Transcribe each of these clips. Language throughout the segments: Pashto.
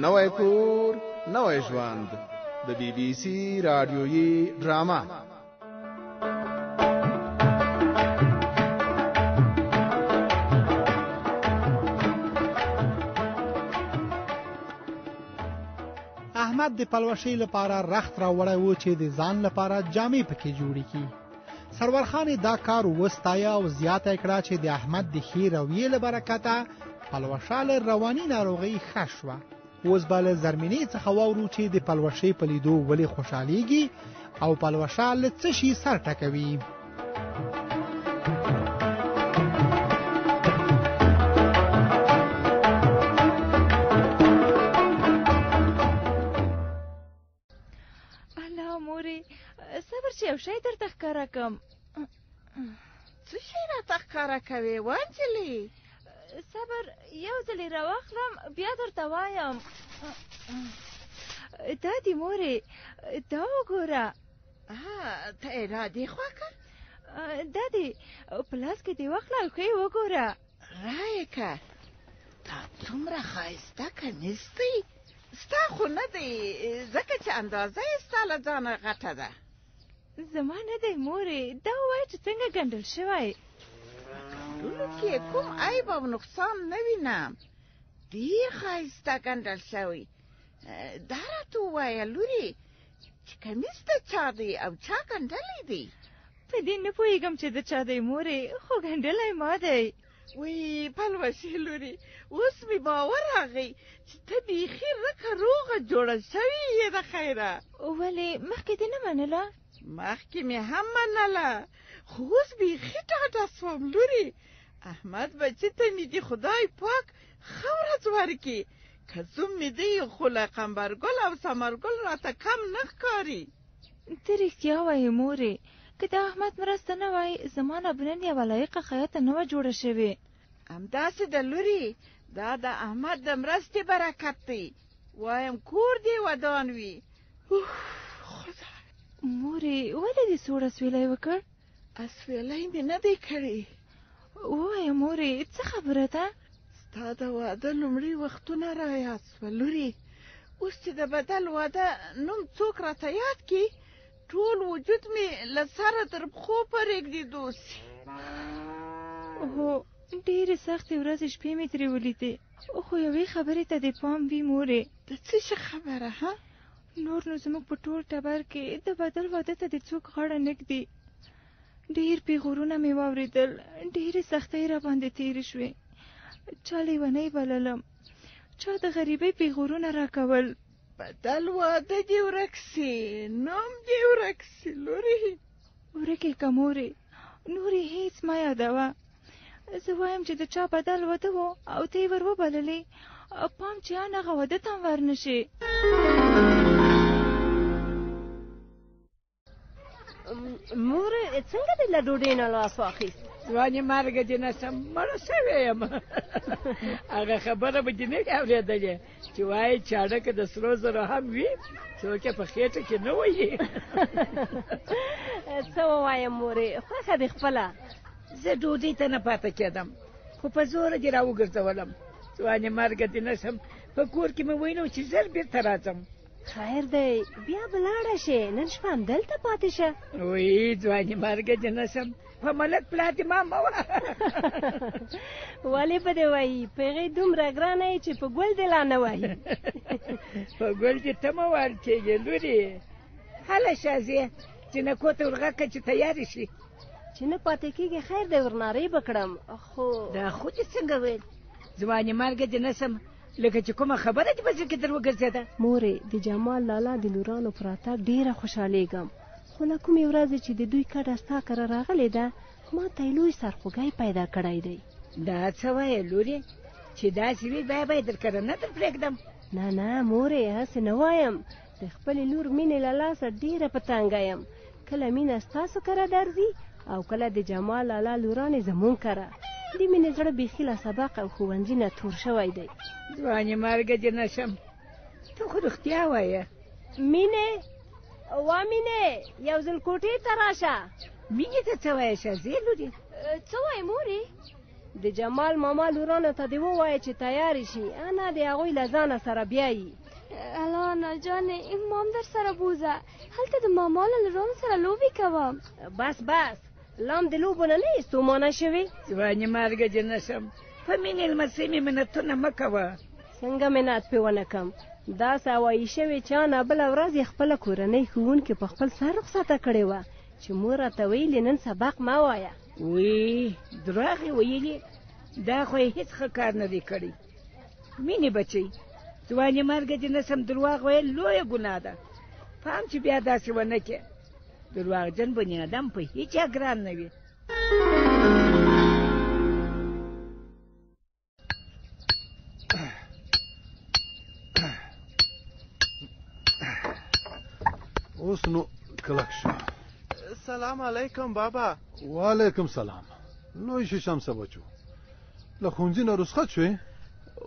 نوی کور نوی ژوند، د بي بي سي راډیويي ډرامه. احمد د پلوشې لپاره رخت راوړی و چې د ځان لپاره جامې پکې جوړې کړي. سرور خان دا کار وستایه او زیاته کړه چې د احمد د ښې رویې له برکته پلوشه له رواني ناروغۍ ښه شوه. اوس به له زرمینې څخه واورو چې د پلوشې په لیدو ولې خوشحالېږي او پلوشه له څه شي سر ټکوي. الله مورې، صبر چې یو شی درته ښکاره کړم. څه شی راته ښکاره کوې وانجلې؟ صبر، یو ځل یې راواخلم بیا درته وایم. دا دي مورې، دا وګوره. ته یې را دې خوا که. دا دي په لاس کې دې واخله او ښه یې وګوره. را یې که. دا څومره ښایسته کمیس دی. ستا خو نه دی، ځکه چې اندازه یې ستا له ځانه غټه ده. زما نه دی مورې، دا ووایه چې څنګه ګنډل شوی. په ګنډلو کې کوم عیب او نقصان نه وینم، ډېر ښایسته ګنډل شوی. دا راته ووایه لورې چې کمیس د چا دی او چا ګنډلی دی؟ په دې نه پوهېږم چې د چا دی مورې، خو ګنډلی ما دی. وی پلوشې لورې، اوس مې باور راغی چې ته بیخي رکه روغه جوړه شوې یې د خیره. ولې مخکې دې نه منله؟ مخکې مې هم منله، خو اوس بیخي ډاډه سوم لورې. احمد بچي ته مې دې خدای پاک ښه ورځ ورکړي، که زوم مې دی خو له قمبرګل او ثمرګل راته کم نه ښکاري. ته رښتیا وایې مورې، که د احمد مرسته نه وای زما نه به نن یوه لایقه خیاطه نه وه جوړه شوې. همداسې ده لورې، دا د احمد د مرستې برکت دی. وایم کور دې ودان وي. خدای. مورې ولې دې سوړ اسویلی وکړ؟ اسویلی مې نه دی کړی. ووایه مورې، څه خبره ده؟ ستا د واده لومړي وختونه را یاد سوه لورې. اوس چې د بدل واده نوم څوک راته یاد کړي، ټول وجود مې له سره تر پښو په رېږدېدو سي. هو، ډېرې سختې ورځې شپې مې ترې ولیدې، خو یوې خبرې ته دې پام وي مورې. د څه شي خبره؟ ها؟ نور نو زموږ په ټول ټبر کې د بدل واده ته دې څوک غاړه نه ږدي. ډېر پیغورونه مې واورېدل، ډېرې سختۍ راباندې تېرې شوې. چا لیونۍ بللم، چا د غریبۍ پیغورونه راکول. بدل واده دې ورک سي، نوم دې ورک سي لورې. ورک یې که مورې، نور یې هېڅ مه یادوه. زه وایم چې د چا بدل واده و او ته یې ور وبللې، پام چې ان هغه واده ته هم ورنه شې. مور څنګه دې له ډوډۍ نه لاس واخیست؟ ځواني مرګه دې نه سم مړه شوې یم. هغه خبره به دې نه وي اورېدلې چې وایي چاړه که د سرو زرو هم وي څوک یې په خېټه کې نه وهي. څه ووایم مورې، خوښه دې خپله. زه ډوډۍ ته نه پاته کېدم، خو په زوره دې راوګرځولم. ځواني مرګه دې نه شم، په کور کې مې ویلو چې ژر بېرته راځم. خیر دی، بیا به لاړه شې، نن شپه همدلته پاتې شه. وی ځواني مرګه دې نه شم، په ملک پلار دې ما مه وه. ولې به دې وایي، په هغې دومره ګرانه یې چې په ګل دې لا نه وایي. په ګل دې ته مه وهل کېږې لورې. هله شازیې، جینکو ته ورغږ کړه چې تیارې شي. چې نه پاتې کېږي خیر دی، ورنارې به کړم. خو دا خو دې څنګه ویل؟ ځواني مرګه دې نه شم، لکه چې کومه خبره دې په زړه کې در وګرځېده. مورې، د جمال لالا د لورانو په راتګ ډېره خوشحالېږم، خو له کومې ورځې چې د دوی کډه ستا کره راغلې ده، ما ته یې لوی سرخوږی پیدا کړی دی. دا څه وایې لورې؟ چې داسې وي بیا به یې در کره نه در پرېږدم. نه نه مورې، هسې نه وایم، د خپلې لور مینې له لاسه ډېره په تنګه یم. کله مینه ستاسو کره درځي او کله د جمال لالا لورانې زمونږ کره. د مینې زړه بیخي له سبق او ښوونځي نه تور شوی دی. ځواني مرګه دې نه شم، ته خو رښتیا وایې. مینې، وا مینې، یو ځل کوټې ته راشه. مینې ته څه وایې شازیې لورې؟ څه وایې مورې؟ د جمال ماما لورانو ته دې ووایه چې تیارې شي، انا د هغوی له ځانه سره بیایي. الله انا جانې، ما هم در سره بوځه، هلته د ماما له لورانو سره لوبې کوم. بس بس، لام د لوبو نه نه یې ستومانه شوې؟ ځواني مرګه دې نه شم، په مینې لمسۍ مې منتونه مه کوه. څنګه منت پې ونه کم؟ داسې هوایي شوې چې انا بله ورځ یې خپله کورنۍ ښوونکې په خپل سر رخصته کړې وه چې مور راته ویلي نن سبق مه وایه. وی درواغ یې ویلي، دا خو یې هېڅ ښه کار نه دی کړی. مینې بچی، ځواني مرګه دې نه شم، درواغ ویل لویه ګناه ده. پام چې بیا داسې ونه کړې، درواغجن بني آدم په هیچا ګران نه وي. اوس نو کلک شو. سلام علیکم بابا. وعلیکم سلام. لوی شي شمسه بچو، له ښوونځي نه رخصت شوې؟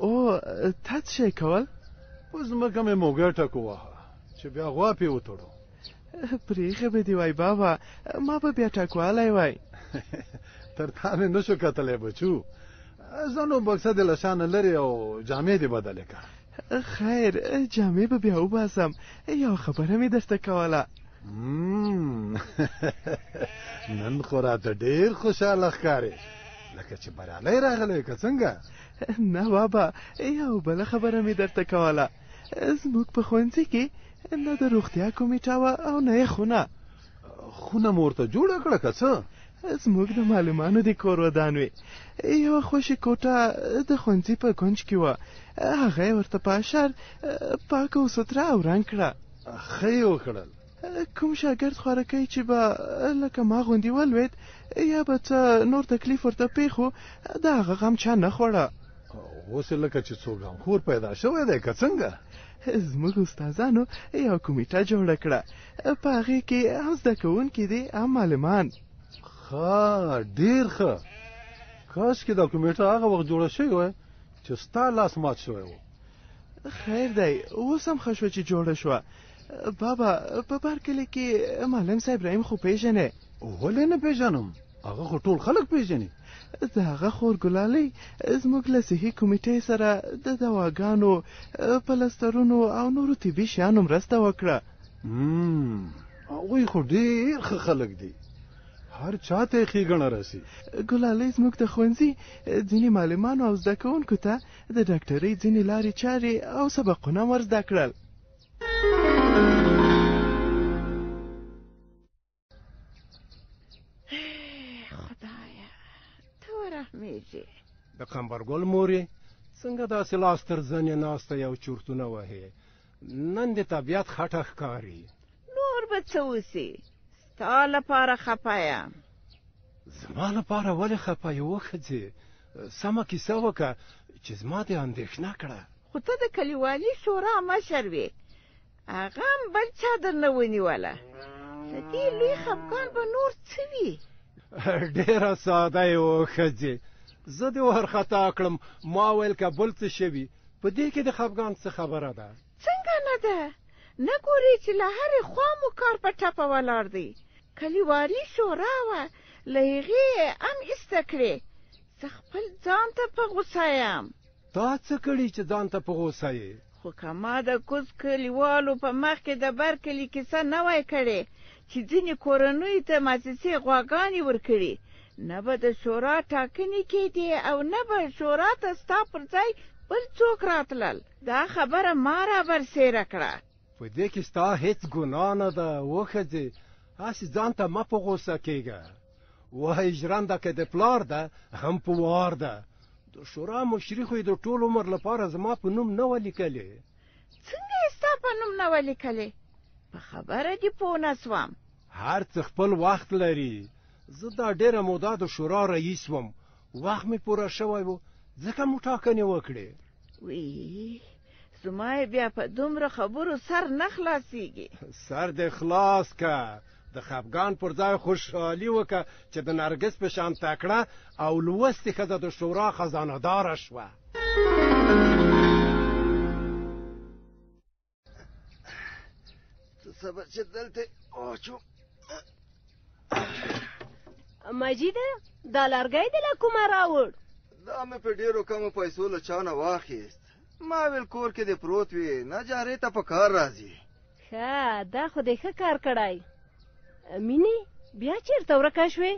او تا څه شی کول؟ په ځمکه مې موږی ټک وواهه چې بیا غوا پرې وتړو. پرېښی به دې وای بابا، ما به بیا ټکوالی وای. تر تا مې نشو کتلی بچو. زه نو بکسه دې له شانه لرې او جامې دې بدلې کړه. خیر، جامې به بیا وباسم، یوه خبره مې درته کوله. نن خو راته ډېر خوشحاله ښکارې، لکه چې بریالی راغلی که څنګه؟ نه بابا، یو بله خبره مې درته کوله. زموږ په ښوونځي کې نه د روغتیا کمیټه وه او نه یې خونه. خونه مو ورته جوړه کړه که څه؟ زموږ د معلمانو د کور ودان وي. یوه خوشې کوټه د ښوونځي په کونج کې وه، هغه یې ورته په اشر پاکه او سوتره او رنګ کړه. ښه یې وکړل. کوم شاګرد خوارکی چې به لکه ما غوندې ولوېد یا به څه نور تکلیف ورته پېښ و، د هغه غم چا نه خوړه. اوس یې لکه چې څوک غمخور پیدا شوی دی که څنګه؟ زموږ استادانو یوه کمیټه جوړه کړه، په هغې کې هم زده کوونکي دي هم معلمان. ښه، ډېر ښه. کاشکې دا کمیټه هغه وخت جوړه شوې وای چې ستا لاس مات شوی و. خیر دی، اوس هم ښه شوه چې جوړه شوه. بابا، په بر کلي کې معلم صاحب رحیم خو پېژنې؟ ولې نه پېژنم، هغه خو ټول خلک پېژني. د هغه خور ګلالۍ زموږ له صحي کمیټې سره د دواګانو، پلسترونو او نورو طبي شیانو مرسته وکړه. هغوی خو ډېر ښه خلک دي، هر چا ته یې ښېګڼه رسي. ګلالۍ زموږ د ښوونځي ځینې معلمانو او زده کوونکو ته د ډاکټرۍ ځینې لارې چارې او سبقونه ور زده کړل. خدایه ته ورحمېږې. د قمبرګل مورې، څنګه داسې لاس تر زنې ناسته یو چورتونه وهې؟ نن د طبیعت خټه ښکاري. نور به څه وسي، ستا لپاره خپه یم. زما لپاره ولې خپه یې وښځې؟ سمه کیسه وکړه چې زما دې اندېښنه کړه. خو ته د کلیوالي شورا مشر وې، هغه هم بل چا درنه ونیوله. له دې لوی خفګان به نور څه وي؟ ډېره ساده یې وښځې، زه دې وارخطا کړم. ما ویل که بل څه شوي، په دې کې د خفګان څه خبره ده؟ څنګه نه ده؟ نه ګورې چې له هرې خوا مو کار په ټپه ولاړ دی. کلیوالي شورا وه، له هغې یې هم ایسته کړې. زه خپل ځان ته په غوسه یم. تا څه کړي چې ځان ته په غوسه یې؟ خو که ما د کوز کلیوالو په مخ کې د بر کلي کیسه نه وای کړې چې ځینې کورنیو ته مؤسسې غواګانې ورکړي، نه به د شورا ټاکنې کېدې او نه به شورا ته ستا پر ځای بل څوک راتلل. دا خبره ما را برسېره کړه. په دې کې ستا هیڅ ګناه نه ده وښځې، هسې ځان ته مه په غوسه کېږه. وایي ژرنده که د پلار ده هم په وار ده. د شورا مشري خو یې د ټول عمر لپاره زما په نوم نه وه لیکلې. څنګه یې ستا په نوم نه وه لیکلې؟ په خبره دې پوه نه سوم. هر څه خپل وخت لري. زه دا ډېره موده د شورا رئیس وم، وخت مې پوره شوی و، ځکه مو ټاکنې وکړې. وی زما یې بیا په دومره خبرو سر نه خلاصېږي. سر دې خلاص که، د خفګان پر ځای خوشحالي وکړه چې د نرګس په شان تکړه او لوستې ښځه د شورا خزانه داره شوه. صبر چې دلته واچوم. مجیده، دا لرګی دې له کومه راوړ؟ دا مې په ډېرو کمو پیسو له چا نه واخیست. ما ویل کور کې دې پروت وي، نجارې ته په کار راځي. ښه، دا خو دې ښه کار کړی. مینې، بیا چېرته ورکه شوې؟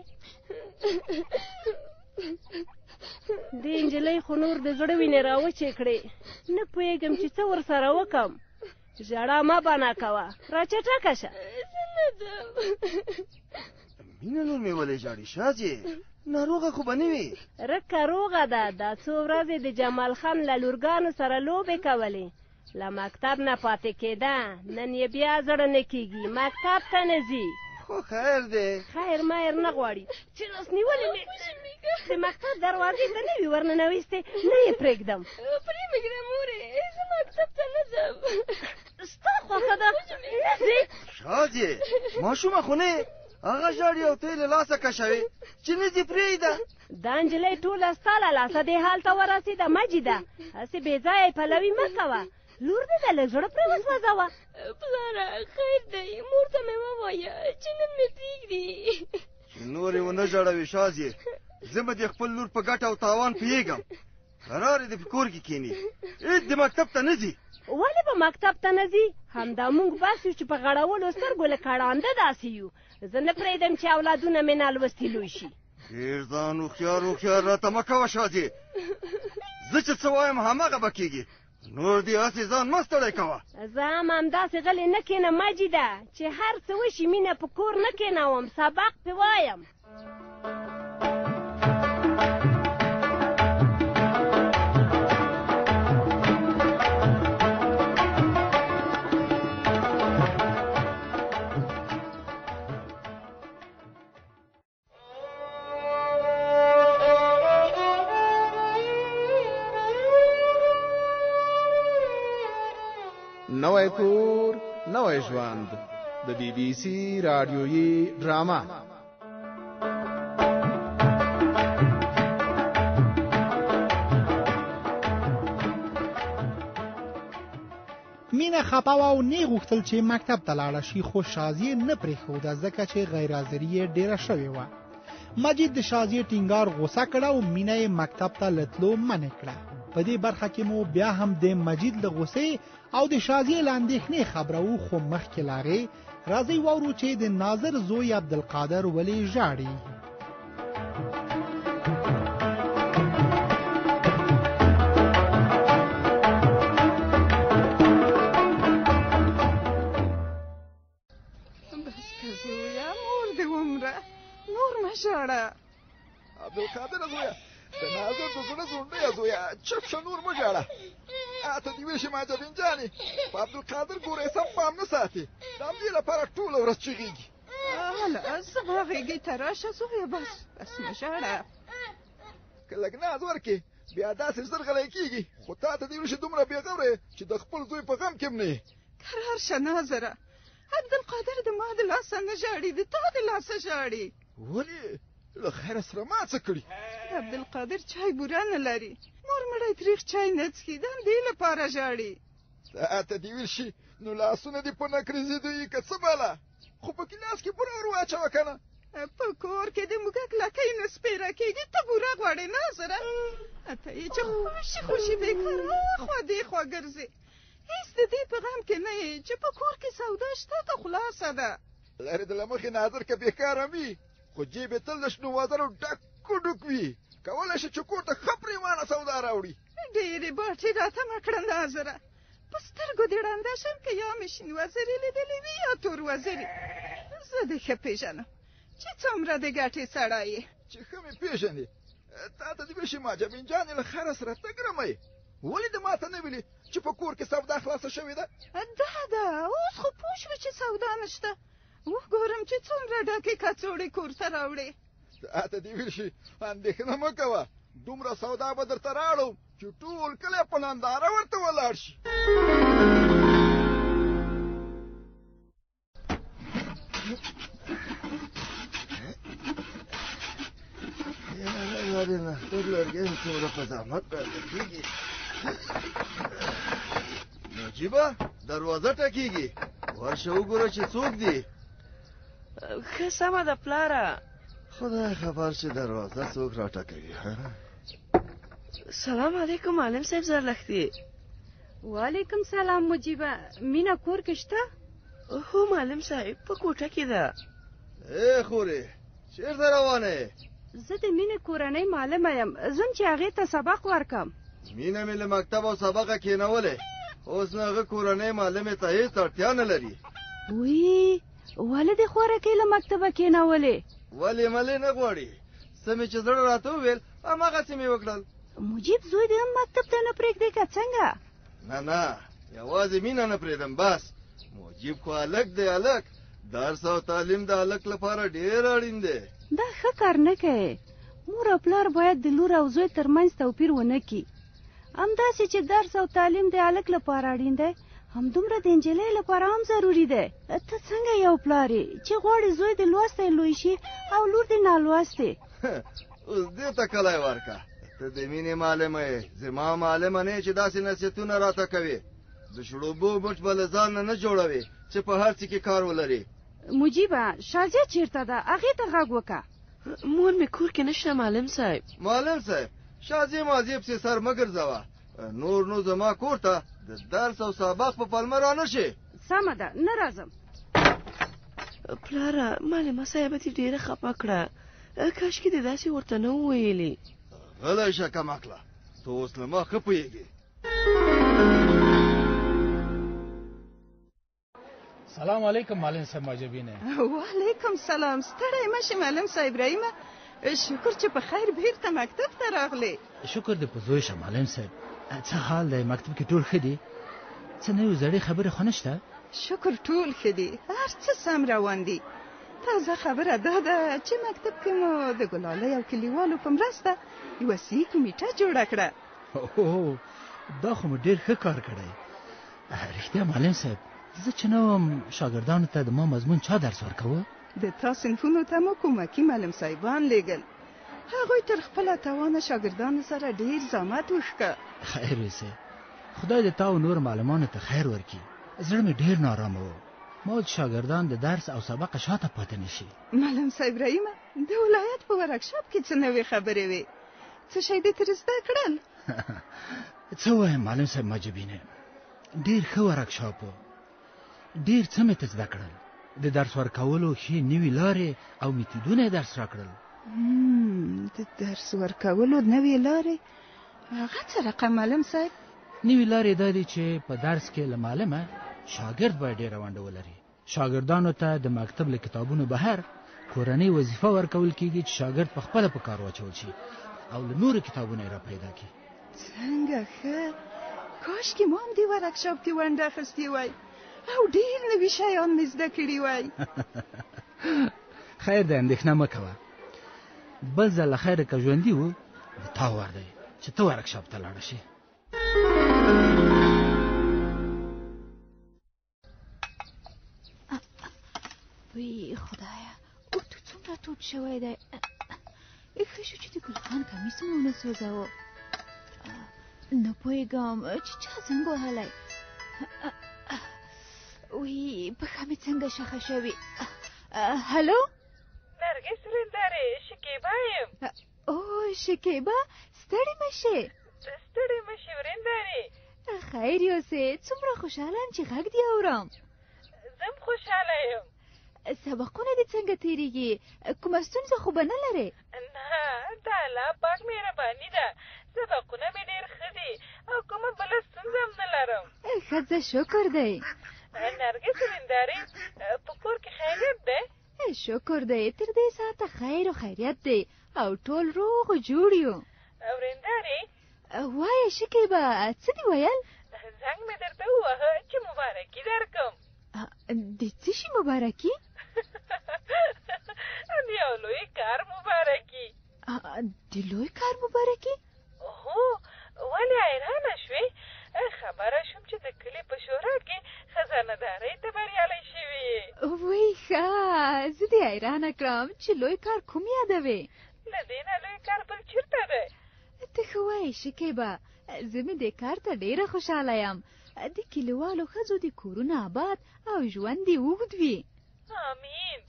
دې نجلۍ خو نور د زړه وینې راوچې کړې. نه پوهېږم چې څه ورسره وکم. ژړا مه بنا کوه، راچټکه شه. زه نه ځم. مینه لور مې ولې ژاړي شازیې؟ ناروغه خو به نه وي؟ رکه روغه ده. دا څو ورځې د جمال خان له لورګانو سره لوبې کولې، له مکتب نه پاتې کېده. نن یې بیا زړه نه کېږي، مکتب ته نه ځي. خو خیر دی. خیر مایر نه غواړي چې لاس نیولې مې د مکتب دروازې ته نه وي ورننویستې، نه یې پرېږدم. پرې مې ږده مورې، زه مکتب ته نه ځم. ستا خوښه ده، نه ځې؟ شازیې، ماشومه خو نه یې، هغه ژاړي او ته یې له لاسه کشوې چې نه ځي، پرېږده. دا نجلۍ ټوله ستا له لاسه دې حال ته ورسېده مجیده. هسې بې ځایه یې پلوي مه کوه، لور دې ده، له زړه پرې وسوځوه. پلاره خیر دی، مور ته مې ووایه چې نن مې پرېږدي. چې نور یې ونه ژړوې شازیې، زه به د خپل لور په ګټه او تاوان پوهېږم. قرار یې په کور کې کښېني، هېڅ د مکتب ته نه ځي. ولې به مکتب ته نه ځي؟ همدا موږ بس یو چې په غړولو سترګو لکه ړانده داسې یو. زه نه پرېږدم چې اولادونه مې نالوستي لوی شي. ډېر ځان هوښیار هوښیار راته مه کوه شازیې. زه چې څه وایم هماغه به کېږي. نور دې هسې ځان مه ستړی کوه. زه هم همداسې غلې نه کښېنم مجیده، چې هر څه وشي مینه په کور نه کښېنوم، سبق پې وایم. نوی کور نوی ژوند، د بي بي سي راډیویي ډرامه. مینه خپه وه او نه غوښتل چې مکتب ته لاړه شي، خو شازیې نه پرېښوده ځکه چې غیرحاضري یې ډېره شوې وه. مجید د شازیې ټینګار غوسه کړه او مینه یې مکتب ته له تلو منع کړه. په دې برخه کې مو بیا هم د مجید له غوسې او د شازیې له اندېښنې خبرو، خو مخکې له هغې راځئ واورو چې د ناظر زوی عبدالقادر ولې ژاړي. بس که زویه، مور دې ومره، نور مه ژاړه. عبدالقادر زویه، د ناظر د زړه زونډیه زویه، چپ شه، نور مه ژاړه. اته دې ویشي ماجبین جانې، په عبدالقادر ګوره سم پام نه ساتي، د همدې لپاره ټوله ورځ چیغېږي. هله زما غېږې ته راشه زویه، بس بس مه ژاړه. که لږ ناز ورکې بیا داسې ژر غلی کېږي، خو تا ته دې وشي دومره بېغوره یې چې د خپل زوی په غم کې هم نه یې. کرار شه ناظره، عبدالقادر د ما د لاسه نه ژاړي، د تا د لاسه ژاړي. ولې؟ له خیره سره ما څه کړي؟ عبدالقادر چای بوره نه لري، مور مړی تریخ چای نه څښي، د همدې لپاره ژاړي. تا ته دې ویل شي نو لاسونه دې په نکریزې دوی که څه بلا، خو په ګیلاس کې بوره ور واچوه که نه. په کور کې د موږک لکۍ نه سپېره کېږي، ته بوره غواړې ناظره؟ ته یې چې خوشي خوشي بېکاره اخوا دېخوا ګرځې، هېڅ د دې په غم کې نه یې چې په کور کې سودا شته که خلاصه ده. لرې د له مخې ناظر که بېکاره وي، خو جیب یې تل د شنو وزرو ډک ډک وي، کولی شي چې کور ته ښه پرېمانه سودا راوړي. ډېرې باټې راته مه کړه ناظره، په سترګو دې ړنده شم که یا مې شین وزرې لیدلې وي یا تور وزرې. زه دې ښه پېژنم چې څومره د ګټې سړی یې. چې ښه مې پېژنې، تا ته دې وشي ماجبین جانې له خیره سره ته ګرمه یې، ولې دې ماته نه ویلي چې په کور کې سودا خلاصه شوې ده؟ دا ده، اوس خو پوه شوې چې سودا نشته، وګورم چې څومره ډکې کڅوړې کور ته راوړې. تا ته دې ویل شي اندېښنه مه کوه، دومره سودا به درته راوړم چې ټول کلی په ننداره ورته ولاړ شي. یاره نښتر لرګی څومره په زحمت راته کېږي. نجیبه دروازه ټکېږي، ورشه وګوره چې څوک دي. ښه سمه ده پلاره. خدای خبر چې دروازه څوک راټکوي. سلام علیکم معلم صاحب زرلښتې. وعلیکم سلام مجیبه، مینه کور کې شته؟ هو معلم صاحب، په کوټه کې ده. ای خورې، چېرته روانه یې؟ زه د مینې کورنۍ معلمه یم، ځم چې هغې ته سبق ورکم. مینه مې له مکتب او سبقه کېنولې، اوس نو هغه کورنۍ معلمې ته هېڅ اړتیا نه لري. وی، ولې دې خورکۍ له مکتبه کېنولې؟ ولې ملې نه غواړي، څه مې چې زړه راته وویل هماغسې مې وکړل. مجیب زوی دې هم مکتب ته نه پرېږدې که څنګه؟ نه نه، یوازې مینه نه پرېږدم بس. مجیب خو هلک دی هلک، درس او تعلیم د هلک لپاره ډېر اړین دی. دا ښه کار نه کوې. مور او پلار باید د لور او زوی ترمنځ توپیر ونه کړي. همداسې چې درس او تعلیم د هلک لپاره اړین دی، همدومره د نجلۍ لپاره هم ضروري دی. ته څنګه یو پلار یې چې غواړې زوی دې لوستی لوی شي او لور دې نالوستې؟ اوس دې ته کلی ورکه، ته د مینې معلمه یې، زما معلمه نه یې چې داسې نصیحتونه راته کوې. د شړوبو مچ به له ځان نه نه جوړوې چې په هر څه کې کار ولري. مجیبه، شازیه چېرته ده؟ هغې ته غږ وکړه. مور مې کور کې نشته معلم صاحب. معلم صاحب، شازیې مازیې پسې سر مه ګرځوه، نور نو زما کور ته د درس او سبق په پلمه رانه شې. سمه ده، نه راځم. پلاره، معلمه صاحبه دې ډېره خپه کړه، کاشکې دې داسې ورته نه وو ویلي. غلی شه کمعقله، ته اوس له ما ښه پوهېږې. سلام علیکم معلم صاحب ماجبینه. وعلیکم سلام، ستړی مه شې معلم صاحب رحیمه، شکر چې په خیر بیرته مکتب ته راغلې. شکر دې په زوی شه معلم صاحب. څه حال دی مکتب کې؟ ټول ښه دي؟ څه نوې زړې خبرې خو نشته؟ شکر ټول ښه دي، هر څه سم روان دي. تازه خبره دا ده چې مکتب کې مو د ګلالۍ او کلیوالو په مرسته یوه صحي کمیټه جوړه کړه. اوه، دا خو مو ډېر ښه کار کړی. رښتیا معلم صاحب، زه چې نه وم شاګردانو ته د ما مضمون چا درس ورکوه؟ د تا صنفونو ته مو کومکي معلم صاحبان لېږل، هغوی تر خپله توانه شاګردانو سره ډېر زحمت وښکه. خیر اوسې، خدای دې تا او نور معلمانو ته خیر ورکړي. زړه مې ډېر نارامه و، ما ویل چې شاګردان د درس او سبقه شاته پاتې نه شي. معلم صاحب رحیمه، د ولایت په ورکشاپ کې څه نوې خبرې وې؟ څه شی دې ترې زده کړل؟ څه وایم معلم صاحب ماجبینه، ډېر ښه ورکشاپ و، ډېر څه مې ته زده کړل. د درس ورکولو ښې نوې لارې او میتودونه یې درس راکړل. د درس ورکولو نوې لارې هغه څه رقم معلم صاحب؟ نوې لارې دا دي چې په درس کې له معلمه شاګرد باید ډېره ونډه ولري. شاګردانو ته د مکتب له کتابونو بهر کورنۍ وظیفه ورکول کیږي چې شاګرد په خپله په کار واچول شي او له نورو کتابونو یې را پیدا کړي. څنګه ښه، کاشکې ما هم دې ورکشاپ کې ونډه اخیستې وای او ډېر نوي شیان مې زده کړي وای. خیر دی، اندېښنه مه کوه، بل ځل له خیره که ژوندي وو د تا وار دی چې ته ورکشاپ ته لاړه شې. وی خدایه، اوتو څومره تود شوی دی. ښه شو چې د ګل خان کمیس مې ونه سوځاوه. نه پوهېږم چې چا زنګ وهلی. وی پښه مې څنګه شخه شوې. هلو نرګس ورېندارې، شکیبا یم. او شکیبا، ستړې مه شې. ستړې مه شې ورېندارې. خیر یوسې، څومره خوشحاله یم چې غږ دې اورم. زه هم خوشحاله یم. سبقونه دې څنګه تېرېږي؟ کومه ستونزه خو به نه لرې؟ نه، د الله پاک مهرباني ده، سبقونه مې ډېر ښه دي او کومه بله ستونزه هم نه لرم. ښه ځه، شکر دی. نرګس ورېندارې، په کور کې خیریت دی؟ شکر دی، تر دې ساعته خیر او خیریت دی او ټول روغ جوړ یو. ورېندارې، وایه شکیبه، څه دې ویل؟ زنګ مې درته ووهه چې مبارکي درکړم. د څه شي مبارکي؟ د یو لوی کار مبارکي. د لوی کار مبارکي؟ هو، ولې حیرانه شوې؟ خبره شوم چې د کلي په شورا کې خزانه دارۍ ته بریالی شوې یې. وی ښه، زه دې حیرانه کړم چې لوی کار کوم یادوې؟ له دې نه لوی کار بل چېرته دی؟ ته ښه وایې شکیبه، زه مې دې کار ته ډېره خوشحاله یم. د کلیوالو ښځو دې کورونه آباد او ژوند دې اوږد وي. آمین.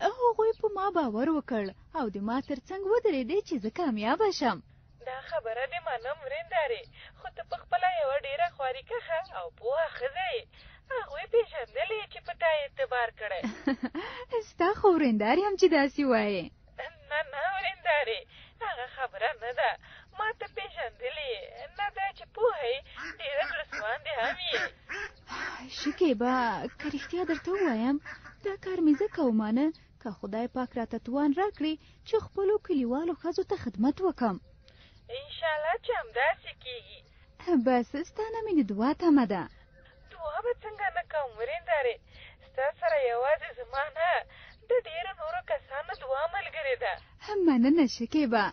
هغوی په ما باور وکړ او د ما تر څنګ ودرېدې چې زه کامیابه شم. دا خبره دې منم ورېندارې، خو ته په خپله یوه ډېره خواریکښه او پوهه ښځه یې. هغوی پېژندلې چې په تا یې اعتبار کړی. ستا خو ورېندار یم چې داسې وایې. نه نه ورېندارې، هغه خبره نه ده. ما ته پېژندلې یې، نه دا چې پوهه یې، ډېره زړه سواندې هم یې. شکېبه، که رښتیا درته ووایم، دا کار مې ځکه ومانه که خدای پاک راته توان راکړي چې خپلو کلیوالو ښځو ته خدمت وکم. انشاءالله چې همداسې کېږي. بس ستا نه مې د دعا تمه ده. دعا به څنګه نه کوم ورېندارې، ستا سره یوازې زما نه، د ډېرو نورو کسانو دعا ملګرې ده. مننه شکېبه،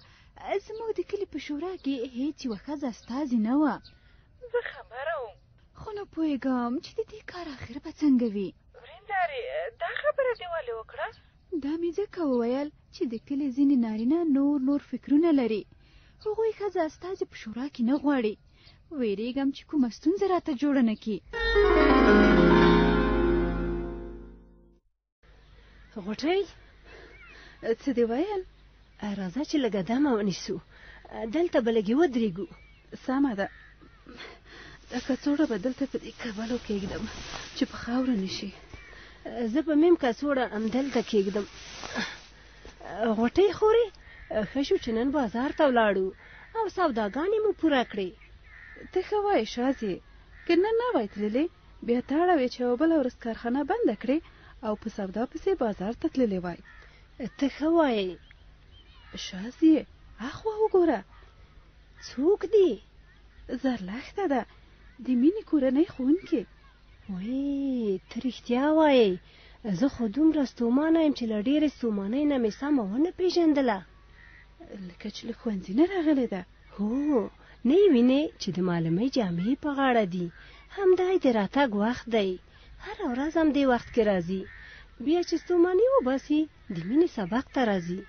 زموږ د کلي په شورا کې هېڅ یوه ښځه استازې نه وه. زه خبره وم. خو نه پوهېږم چې د دې کار اخر به څنګه وي. ورېندارې، دا خبره دې ولې وکړه؟ دا مې ځکه وویل چې د کلي ځینې نارینه نور نور فکرونه لري. هغوی ښځه استازې په شورا کې نه غواړي. وېرېږم چې کومه ستونزه راته جوړه نه کړي. غوټۍ، څه دې ویل؟ راځه چې لږه دمه ونیسو، دلته به لږې ودرېږو. سمه ده، دا کڅوړه به دلته په دې کبلو کېږدم چې په خاوره نه شي. زه به میم کڅوړه همدلته کېږدم. غوټۍ خورې، ښه شو چې نن بازار ته ولاړو او سوداګانې مو پوره کړې. ته ښه وایې شازیې، که نن نه وای تللې بیا ته اړه وې چې یوه بله ورځ کارخانه بنده کړې او په سودا پسې بازار ته تللې وای. ته ښه وایې. شازیې، اخوا وګوره. څوک دي؟ زرلښته ده، د مینې کورنۍ ښوونکې. وی، ته رښتیا وایې، زه خو دومره ستومانه یم چې له ډېرې ستومانۍ نه مې سمه ونه پېژندله. لکه چې له ښوونځي نه راغلې ده. هو، نه یې وینې چې د معلمۍ جامې په غاړه دي. همدا یې د راتګ وخت دی، هره ورځ همدې وخت کې راځي. بیا چې ستوماني وباسي، د مینې سبق ته راځي.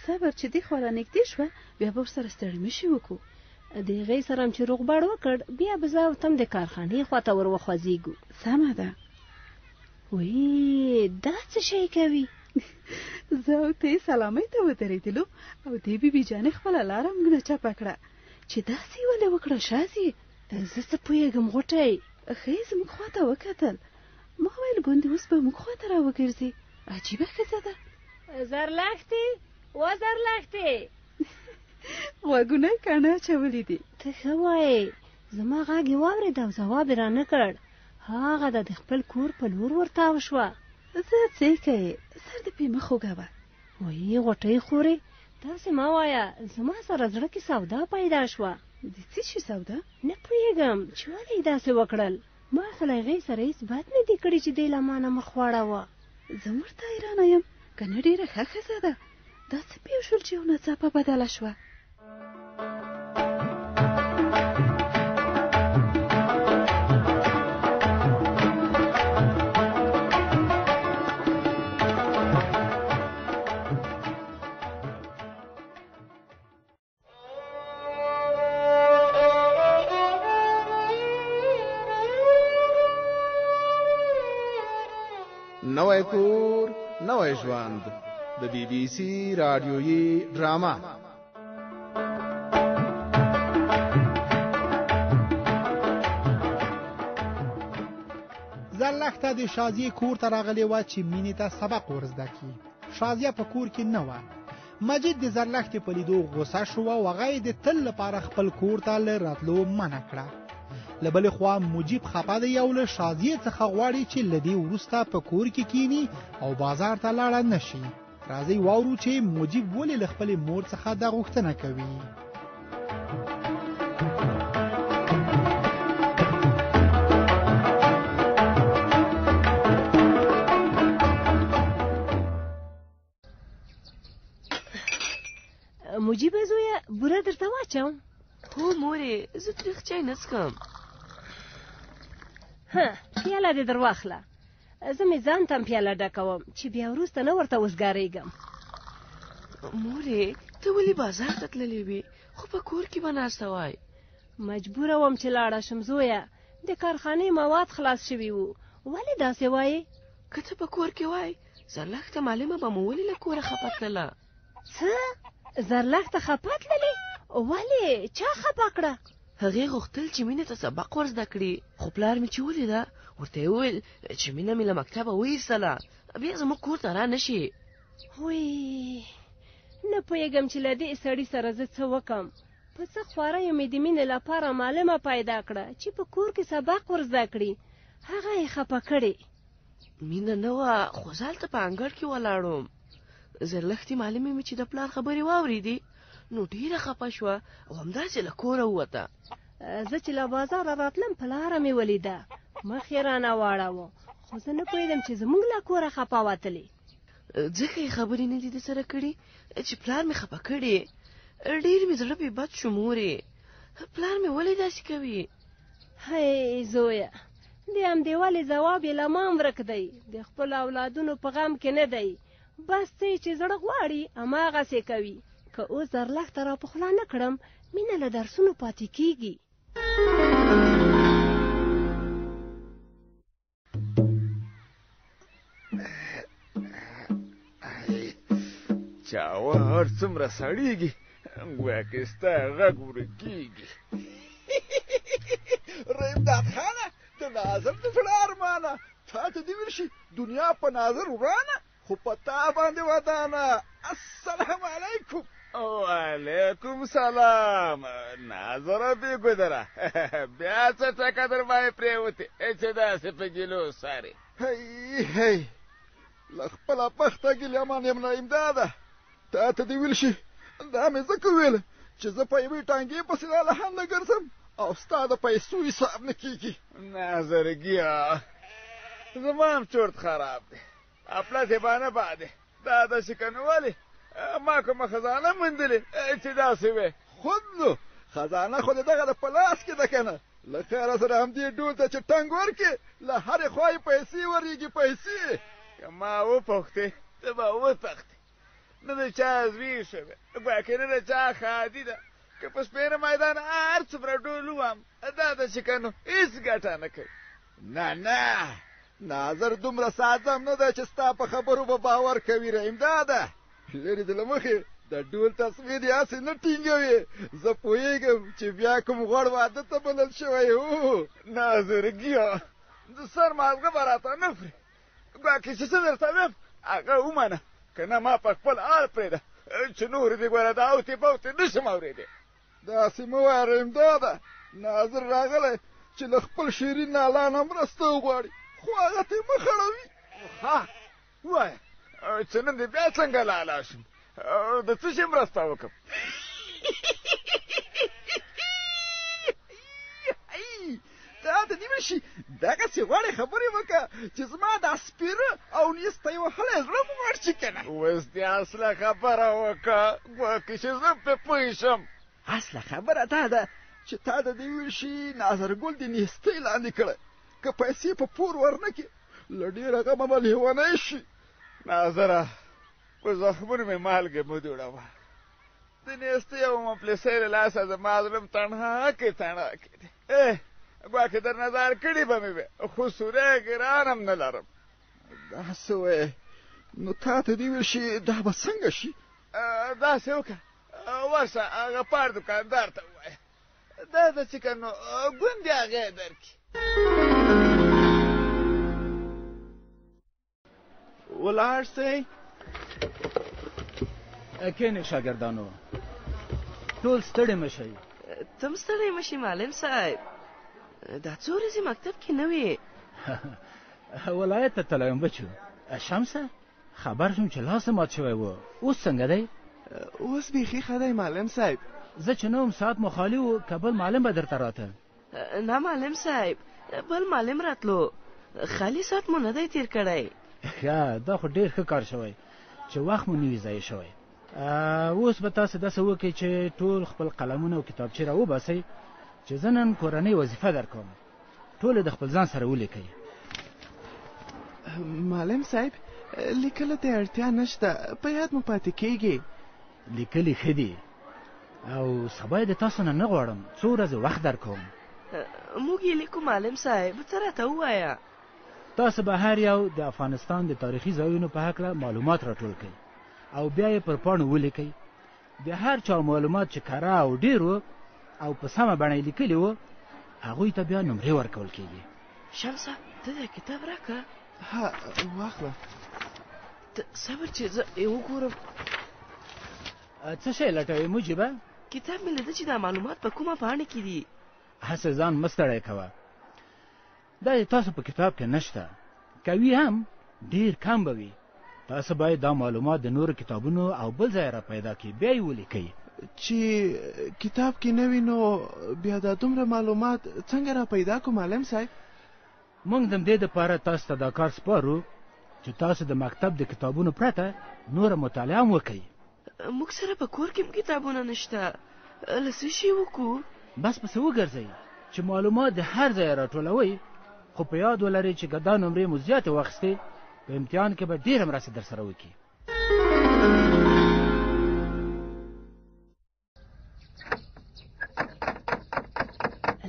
صبر چې دې خوا رانږدې شوه، بیا به ورسره ستړي مشي وکړو. د هغې سره هم چې روغبړ وکړ، بیا به زه او ته هم د کارخانې خوا ته ور وخوځېږو. سمه ده. وی، دا څه شی کوي؟ زه او ته یې سلامۍ ته ودرېدلو او دې بي بي جانې خپله لاره موږ نه چپه کړه چې داسې یې ولې وکړه شازیې؟ زه څه پوهېږم غوټۍ. ښه یې زموږ خوا ته وکتل، ما ویل ګوندې اوس به موږ خوا ته راوګرځي. عجیبه ښځه ده. زرلښتې، و زرلښتې. غوږونه یې کاڼه اچولي دي. ته ښه وایې، زما غږ یې واورېد او ځواب یې رانه کړ. هغه ده د خپل کور په لور ورتاو شوه. زه څه کوې، سر دې پرې مه خوږوه. وایي غوټۍ خورې، داسې مه وایه، زما سره زړه کې سودا پیدا شوه. د څه شي سودا؟ نه پوهېږم چې ولې یې داسې وکړل. ما خو له هغې سره هېڅ بد نه دي کړي چې دې له ما نه مخ واړاوه. زه ورته حیرانه یم، که نه ډېره ښه ښځه ده. دا څه پېښ شول چې یو ناڅاپه بدله شوه؟ نوی کور نوی ژوند د بي بي سي راډیويي ډرامه. زرلښته د شازیې کور ته راغلې وه چې مینې ته سبق ورزده کړي. شازیه په کور کې نه وه. مجید د زرلښتې په لیدو غوسه شو او هغه یې د تل لپاره خپل کور ته له راتلو منع کړه. له بلې خوا مجیب خپه دی او له شازیې څخه غواړي چې له دې وروسته په کور کې کینی او بازار ته لاړه نه شي. راځئ واورو چې مجیب ولې له خپلې مور څخه دا غوښتنه کوي. مجیبه زویه، بوره درته واچوم؟ هو مورې، زه تریخ چای نه څښم. ها، پیاله دې در واخله، زه مې ځان ته هم پیاله ډکوم چې بیا وروسته نه ورته وزګارېږم. مورې، ته ولې بازار ته تللې وې؟ خو په کور کې به ناسته وای. مجبوره وم چې لاړه شم زویه، د کارخانې مواد خلاص شوي وو. ولې داسې وایې؟ که ته په کور کې وای، زرلښته معلمه به مو ولې له کوره خپه تلله؟ څه؟ زرلښته خپه تللې؟ ولې چا خپه کړه؟ هغې غوښتل چې مینې ته سبق ور زده کړي، خو پلار مې چې ولیده ورته یې وویل چې مینه مې له مکتبه وایستله، بیا زموږ کور ته را نه شي. وی، نه پوهېږم چې له دې سړي سره زه څه وکم. په څه خواریو مې د مینې لپاره معلمه پیدا کړه چې په کور کې سبق ور زده کړي، هغه یې خپه کړې. مینه نه وه، خو زه هلته په انګړ کې ولاړ وم. زرلښتې معلمې مې چې د پلار خبرې واورېدې نو ډېره خپه شوه او همداسې له کوره ووته. زه چې له بازاره راتلم په لاره مې ولیده، مخ یې رانه واړاوه، خو زه نه پوهېدم چې زموږ له کوره خپه وتلې. ځکه یې خبرې نه دي درسره کړي چې پلار مې خپه کړې. ډېر مې زړه پرې بد شو مورې، پلار مې ولې داسې کوي؟ هی زویه، د همدې ولې ځواب یې له ما هم ورک دی. د خپلو اولادونو په غم کې نه دی، بس څه یې چې زړه غواړي هماغسې کوي. که اوس زرلښته را په خوله نه کړم، مینه له درسونو پاتې کیږي. چاوه هر څومره سړیږي ګواکې ستا غږ ورکیږي. رحمداد خانه، د ناظر د زړه ارمانه، تا ته دې ویل شي دنیا په ناظر ورانه، خو په تا باندې ودانه. السلام علیکم. وعلیکم سلام. ناظره بې ګودره، بیا څه ټکه در باندې پرېوتې چې داسې په ګیلو سارې؟ هی هی، له خپله بخته ګیله من یم نعیمداده. تا ته دې ویل شي دا مې ځکه وویل چې زه په یوې ټانګې پسې را لهنده ګرځم او ستا د پیسو حساب نه کېږي. ناظرګیه، زما هم چورت خراب دی، اپلتې بانه باندې دا داسې که نو ولې ما کومه خزانه موندلې چې داسې وې؟ خود نو خزانه خو دې دغه د په لاس کې ده که نه؟ له خیره سره همدې ډول ته چې ټنګ ورکړې له هرې خوا یې پیسې ورېږي، پیسې. که ما وپوښتې ته به وتښتې، نه د چا زوی شوې، ګواکې نه د چا ښادي ده. که په سپېره میدان هر څومره ډول ووهم، دا داسې که نو هېڅ ګټه نه کوي. نه نه، ناظر دومره ساده هم نه ده چې ستا په خبرو به باور کوي. رحمداده، لرې دې له مخې د ډول تسمې دې هسې نه ټینګوې. زه پوهېږم چې بیا کوم غوړ واده ته بلل شوی و. ناظرګیه، د سر مازغه به راته نه خوري، ګواکې چې څه درته ویم هغه ومنه، که نه ما په خپل حال پرېږده چې نورې دې ګوره دا اوتې بوتې نه شم اورېدی. داسې مه وایه رحمداده، ناظر راغلی چې له خپل شیرین لالا نه مرسته وغواړي، خو هغه ته یې مخ اړوي. ښه ووایه چې نن دې بیا څنګه لالا شم، د څه شي مرسته وکړم؟ تا ته دې وشي دغسې غوړې خبرې وکړه چې زما دا سپېره او نیستی وهلی زړه مو غوړ شي که نه. اوس دې اصله خبره وکړه، ګواکې چې زه پرې پوه شم. اصله خبره دا ده چې تا ته دې ویل شي ناظرګل دې نیستۍ لاندې کړی، که پیسې په پور ورنه کړې له ډېره غمه به لیونی شي. ناظره، په زخمونو مې مالګې مه جوړوه، د نیستۍ او مفلسۍ له لاسه زما زړه هم تڼاکې تڼاکې دی. ګواکې در نظر کړي به مې وي، خو سوری ګران هم نه لرم. داسې وایې نو تا ته دې ویل شي دا به څنګه شي؟ داسې وکړه، ورشه هغه پار دوکاندار ته ووایه، دا ده چې که نو ګوندې هغه یې درکړي. ولاړ سئ. کښېنئ شاګردانو، ټول ستړي مه شئ. ته هم ستړی مه شې معلم صاحب، دا څو ورځې مکتب کې نه وې. ولایت ته تللی وم بچو. شمسه، خبر شوم چې لاس مات شوی و، اوس څنګه دی؟ اوس بیخي ښه دی معلم صاحب. زه چې نه وم ساعت مو خالي و، که بل معلم به درته راته؟ نه معلم صاحب، بل معلم راتلو، خالي ساعت مو نه دی تیر کړی. ښه، دا خو ډېر ښه کار شوی چې وخت مو نه وي ضایع شوی. اوس به تاسې داسې وکړئ چې ټول خپل قلمونه او کتابچې راوباسئ چې زه نن کورنۍ وظیفه درکوم، ټول د خپل ځان سره ولیکئ. معلم صاحب، لیکلو ته اړتیا نشته، په یاد مو پاتې کیږي. لیکلي ښه دي، او سبا یې د تاسو نه نه غواړم، څو ورځې وخت درکوم. موږ یې لیکو معلم صاحب، ته راته ووایه. تاسو به هر یو د افغانستان د تاریخي ځایونو په هکله معلومات راټول کړئ او بیا یې پر پاڼو ولیکئ. د هر چا معلومات چې کره او ډېر وو او په سمه بڼه یې لیکلي وو، هغوی ته بیا نمرې ورکول کېږي. شمسه، ته دا کتاب راکړه. ها، واخله. ته صبر چې زه یې وګورم. څه شی لټوې مجیبه؟ کتاب مې لیده چې دا معلومات په کومه پاڼه کې دي. هسې ځان مه ستړی کوه، دا د تاسو په کتاب کې نشته، که وي هم ډېر کم به وي. تاسو باید دا معلومات د نورو کتابونو او بل ځای را پیدا کړئ، بیا یې ولیکئ. چې کتاب کې نه وي نو بیا دا دومره معلومات څنګه را پیدا کړو معلم صاحب؟ موږ د همدې دپاره تاسو ته دا کار سپارو چې تاسو د مکتب د کتابونو پرته نوره مطالعه هم وکړئ. موږ سره په کور کې هم کتابونه نشته، له څه شي وکړو؟ بس پسې وګرځئ چې معلومات د هر ځایه راټولوئ، خو په یاد ولرئ چې که دا نمرې مو زیاتې واخیستې په امتحان کې به ډېره مرسته درسره وکړي.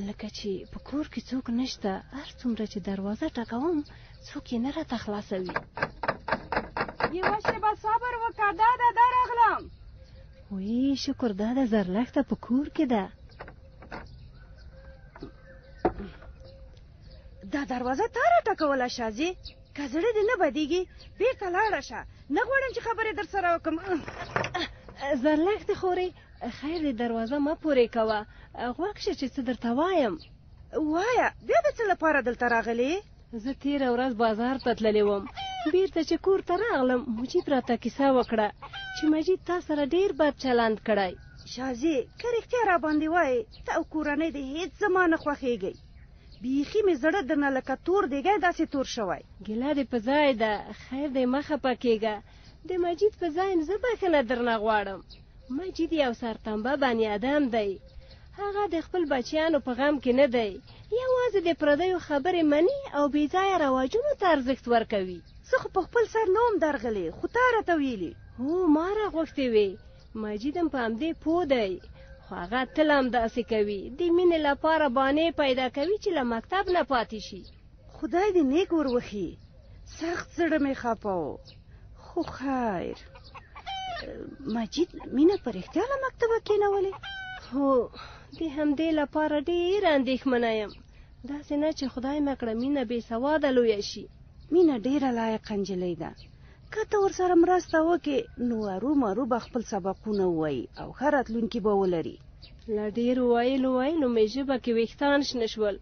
لکه چې په کور کې څوک نشته، هر څومره چې دروازه ټکوم څوک یې نه راته خلاصوي. یوه شېبه صبر وکړه، دا ده دا راغلم. وی شکر، دا ده زرلښته په کور کې ده. دا دروازه تا راټکوله شازي، که زړه دې نه بدېږي بېرته لاړه شه، نه غواړم چې خبرې در سره وکړم. زرلښتې خورې، خیر دی، دروازه مه پورې کوه، غوږ شه چې څه درته وایم. وایه، بیا د څه لپاره دلته راغلې؟ زه تېره ورځ بازار ته تللې وم، بیرته چې کور ته راغلم مجیب راته کیسه وکړه چې مجید تا سره ډېر بد چلند کړی. شازې، که رښتیا راباندې وایې، ته او کورنۍ دې هېڅ زما نه خوښېږئ. بیخي مې زړه درنه لکه تور دیګی داسې تور شوی. ګیله دې په ځای ده، خیر دی، مه خپه کېږه. د مجید په ځای هم زه بښنه درنه غواړم. مجید یو سرتمبه بني ادم دی، هغه د خپل بچیانو په غم کې نه دی، یوازې د پردیو خبرې مني او بې ځایه رواجونو ته ارزښت ورکوي. زه خو په خپل سر نه وم درغلې، خو تا راته ویلي. هو، ما راغوښتې وې. مجید هم په همدې پوه دی، خو هغه تل همداسې کوي، د مینې لپاره بانې پیدا کوي چې له مکتب نه پاتې شي. خدای دې نیک ور وښي، سخت زړه مې خپه و، خو خیر. مجید مینه په رښتیا له مکتبه کېنولې؟ هو، د همدې لپاره ډېره اندېښمنه یم، داسې نه چې خدای مه کړه مینه بې سواده لویه شي. مینه ډېره لایقه نجلۍ ده، که ته ورسره مرسته وکړې نو ارومرو به خپل سبقونه ووایي او ښه راتلونکي به ولري. له ډېرو ویلو ویلو مې ژبه کې ویښتان شنه شول،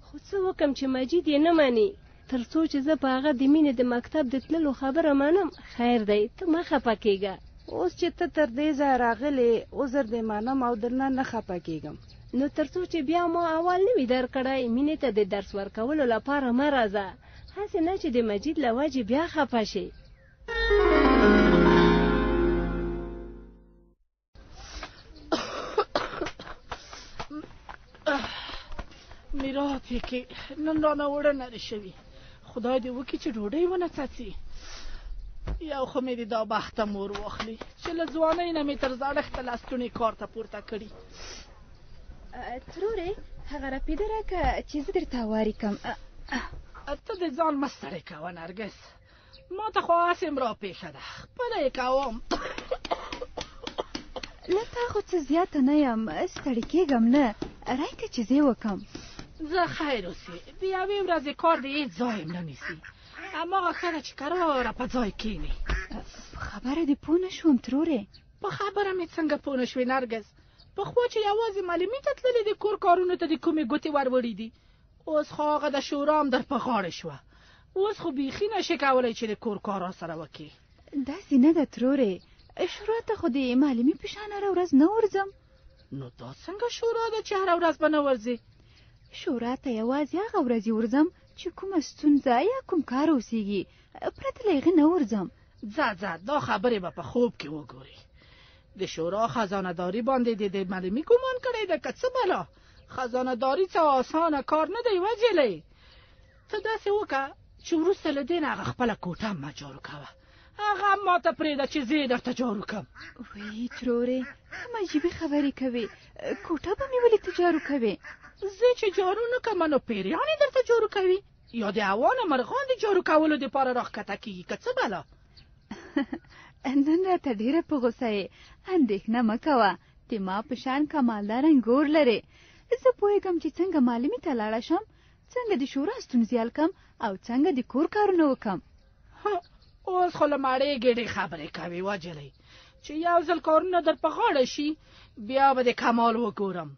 خو څه وکړم چې مجید یې نه مني. تر څو چې زه په هغه د مینې د مکتب د تللو خبره منم، خیر دی، ته مه خپه کېږه. اوس چې ته تر دې ځایه راغلې، عذر دې منم او درنه نه خپه کېږم. نو تر څو چې بیا ما اول نه وي درکړی، مینې ته د درس ورکولو لپاره مه راځه، هسې نه چې د مجید له وجې بیا خپه شې. میرات یې کې نن رانه اوړه نري شوي، خدای دې وکړي چې ډوډۍ ونه څاڅي. یو خو مې دې دا بخته مور واخلي چې له ځوانۍ نه مې تر زړښته لستوڼې کار ته پورته کړي. ترورې، هغه رپېده راکه چې زه درته هواري کړم. ته د ځان مه ستړی کوه نرګس، ما ته خو هسې هم راپېښه ده، خپله یې کوم. له تا خو څه زیاته نه یم، ستړې کېږم نه، رایکه چې زه یې وکم. زه خیر اوسې، د یوې ورځې کار د هېڅ ځای هم نه نیسي، هماغه ښه ده چې کراره په ځای کښېنې. په خبره دې پوه نه شوم ترورې. په خبره مې څنګه پوه نه شوې نرګس؟ پخوا چې یوازې معلمي ته تللې د کور کارونو ته دې کومې ګوتې وروړې دي، اوس خو هغه د شورا هم در په غاړې شوه، اوس خو بیخي نه شې کولی چې د کور کار راسره وکړې. داسې نه ده ترورې، شورا ته خو د معلمي په شان هره ورځ نه ورځم. نو دا څنګه شورا ده چې هره ورځ به نه ورځې؟ شورا ته یوازې هغه ورځې ورځم چې کومه ستونزه یا کوم کار اوسېږي، پرته له هغې نه ورځم. ځه ځه، دا خبرې به په خوب کې وګورې. د شورا خزانه داري باندې دې د معلمي ګومان کړی ده که څه بلا؟ خزانه داري څه اسانه کار نه دی وجلې. ته داسې وکړه چې وروسته له دې نه هغه خپله کوټه مه جارو کوه، هغه هم ماته پرېږده چې زه یې درته جارو کړم. وی ترورې، کوم عجیبې خبرې کوې، کوټه به مې ولې ته جارو کوې؟ زه چې جارو نه کوم نو پیریان یې درته جارو کوي، یا د هوا نه مرغان د جارو کولو دپاره راښکته کېږي که څه بلا؟ نن راته ډېره په غوسه یې. اندېښنه مه کوه، د ما په شان کمالدار انګور لرې. زه پوهېږم چې څنګه معلمي ته لاړه شم، څنګه د شورا ستونزې حل کم او څنګه د کور کارونه وکم. اوس خو له مړې ګېډې خبرې کوې وجلې، چې یو ځل کارونه در په غاړه شي بیا به د کمال وګورم.